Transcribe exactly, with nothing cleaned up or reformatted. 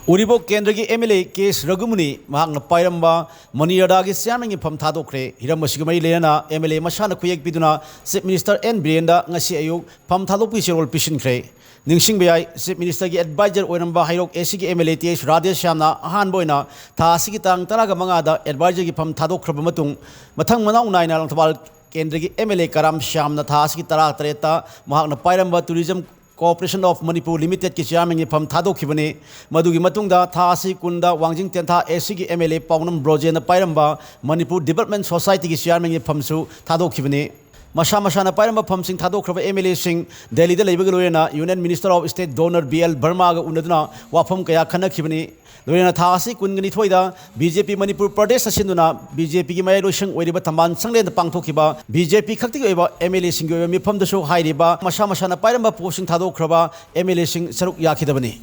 ꯎꯔꯤꯄꯣꯛ ꯀꯦꯟꯗ꯭ꯔꯒꯤ M L A K ꯑꯦꯁ ꯔꯘꯨꯃꯨꯅꯤ ꯃꯍꯥꯛꯅ ꯄꯥꯏꯔꯝꯕ money ꯔꯗꯥꯒꯤ ꯆꯤꯌꯥꯔꯃꯦꯟꯒꯤ ꯐꯝ ꯊꯥꯗꯣꯛꯈ꯭ꯔꯦ꯫ ꯍꯤꯔꯝ ꯑꯁꯤꯒ ꯃꯔꯤ ꯂꯩꯅꯅ ꯑꯦꯝ ꯑꯦꯜ ꯑꯦ ꯃꯁꯥꯅ ꯈꯨꯌꯦꯛ ꯄꯤꯗꯨꯅ ꯆꯤꯐ ꯃꯤꯅꯤꯁꯇꯔ ꯑꯦꯟ ꯕꯤꯔꯦꯟꯗ ꯉꯁꯤ ꯑꯌꯨꯛ ꯐꯝ ꯊꯥꯗꯣꯛꯄꯒꯤ ꯆꯦꯔꯣꯜ ꯄꯤꯁꯤꯟꯈ꯭ꯔꯦ꯫ ꯅꯤꯡꯁꯤꯡꯕ ꯌꯥꯏ, ꯆꯤꯐ ꯃꯤꯅꯤꯁꯇꯔꯒꯤ ꯑꯦꯗꯚꯥꯏꯖꯔ ꯑꯣꯏꯔꯝꯕ ꯍꯩꯔꯣꯛ ꯑꯦ ꯁꯤꯒꯤ ꯑꯦꯝ ꯑꯦꯜ ꯑꯦ ꯇꯤ ꯑꯦꯁ ꯔꯥꯙꯦꯁ꯭ꯌꯥꯝꯅ ꯑꯍꯥꯟꯕ ꯑꯣꯏꯅ ꯊꯥ ꯑꯁꯤꯒꯤ ꯇꯥꯡ ꯇꯔꯥꯒ ꯃꯉꯥꯗ ꯑꯦꯗꯚꯥꯏꯖꯔꯒꯤ ꯐꯝ ꯊꯥꯗꯣꯛꯈ꯭ꯔꯕ ꯃꯇꯨꯡ, ꯃꯊꯪ ꯃꯅꯥꯎ ꯅꯥꯏꯅ ꯂꯪꯊꯕꯥꯜ ꯀꯦꯟꯗ꯭ꯔꯒꯤ ꯑꯦꯝ ꯑꯦꯜ ꯑꯦ ꯀꯔꯥꯝ ꯁ꯭ꯌꯥꯝꯅ ꯊꯥ ꯑꯁꯤꯒꯤ ꯇꯔꯥ ꯇꯔꯦꯠꯇ ꯃꯍꯥꯛꯅ ꯄꯥꯏꯔꯝꯕ ꯇꯨꯔꯤꯖꯝ ꯀꯣꯑꯣꯄꯔꯦꯁꯟ ꯑꯣꯐ ꯃꯅꯤꯄꯨꯔ ꯂꯤꯃꯤꯇꯦꯗꯀꯤ ꯆꯤꯌꯥꯔꯃꯦꯟꯒꯤ ꯐꯝ ꯊꯥꯗꯣꯛꯈꯤꯕꯅꯤ꯫ ꯃꯗꯨꯒꯤ ꯃꯇꯨꯡꯗ ꯊꯥ ꯑꯁꯤ ꯀꯨꯟꯗ ꯋꯥꯡꯖꯤꯡ ꯇꯦꯟꯊꯥ ꯑꯦ ꯁꯤꯒꯤ ꯑꯦꯝ ꯑꯦꯜ ꯑꯦ ꯄꯥꯎꯅꯝ ꯕ꯭ꯔꯣꯖꯦꯟꯅ ꯄꯥꯏꯔꯝꯕ ꯃꯅꯤꯄꯨꯔ ꯗꯤꯕꯂꯞꯃꯦꯟ ꯁꯣꯁꯥꯏꯇꯤꯒꯤ ꯆꯤꯌꯥꯔꯃꯦꯟꯒꯤ ꯐꯝꯁꯨ ꯊꯥꯗꯣꯛꯈꯤꯕꯅꯤ꯫ ꯃꯁꯥ ꯃꯁꯥꯅ ꯄꯥꯏꯔꯝꯕ ꯐꯝꯁꯤꯡ ꯊꯥꯗꯣꯛꯈ꯭ꯔꯕ ꯑꯦꯝ ꯑꯦꯜ ꯑꯦꯁꯤꯡ ꯗꯦꯜꯂꯤꯗ ꯂꯩꯕꯒ ꯂꯣꯏꯅꯅ union minister of state DoNER B L ꯕꯔꯃꯥꯒ ꯎꯅꯗꯨꯅ ꯋꯥꯐꯝ ꯀꯌꯥ ꯈꯟꯅꯈꯤꯕꯅꯤ꯫ ꯂꯣꯏꯅꯅ ꯊꯥ ꯑꯁꯤ ꯀꯨꯟꯒ ꯅꯤꯊꯣꯏꯗ ꯕꯤ ꯖꯦ ꯄꯤ ꯃꯅꯤꯄꯨꯔ ꯄ꯭ꯔꯗꯦꯁꯇ ꯁꯤꯟꯗꯨꯅ ꯕꯤ ꯖꯦ ꯄꯤꯒꯤ ꯃꯌꯥꯏ ꯂꯣꯏꯁꯪ ꯑꯣꯏꯔꯤꯕ ꯊꯝꯕꯥꯜ ꯁꯪꯂꯦꯟꯗ ꯄꯥꯡꯊꯣꯛꯈꯤꯕ ꯕꯤ ꯖꯦ ꯄꯤ ꯈꯛꯇꯒꯤ ꯑꯣꯏꯕ ꯑꯦꯝ ꯑꯦꯜ ꯑꯦꯁꯤꯡꯒꯤ ꯑꯣꯏꯕ ꯃꯤꯐꯝꯗꯁꯨ ꯍꯥꯏꯔꯤꯕ ꯃꯁꯥ ꯃꯁꯥꯅ ꯄꯥꯏꯔꯝꯕ ꯄꯣꯁꯁꯤꯡ ꯊꯥꯗꯣꯛꯈ꯭ꯔꯕ ꯑꯦꯝ ꯑꯦꯜ ꯑꯦꯁꯤꯡ ꯁꯔꯨꯛ ꯌꯥꯈꯤꯗꯕꯅꯤ꯫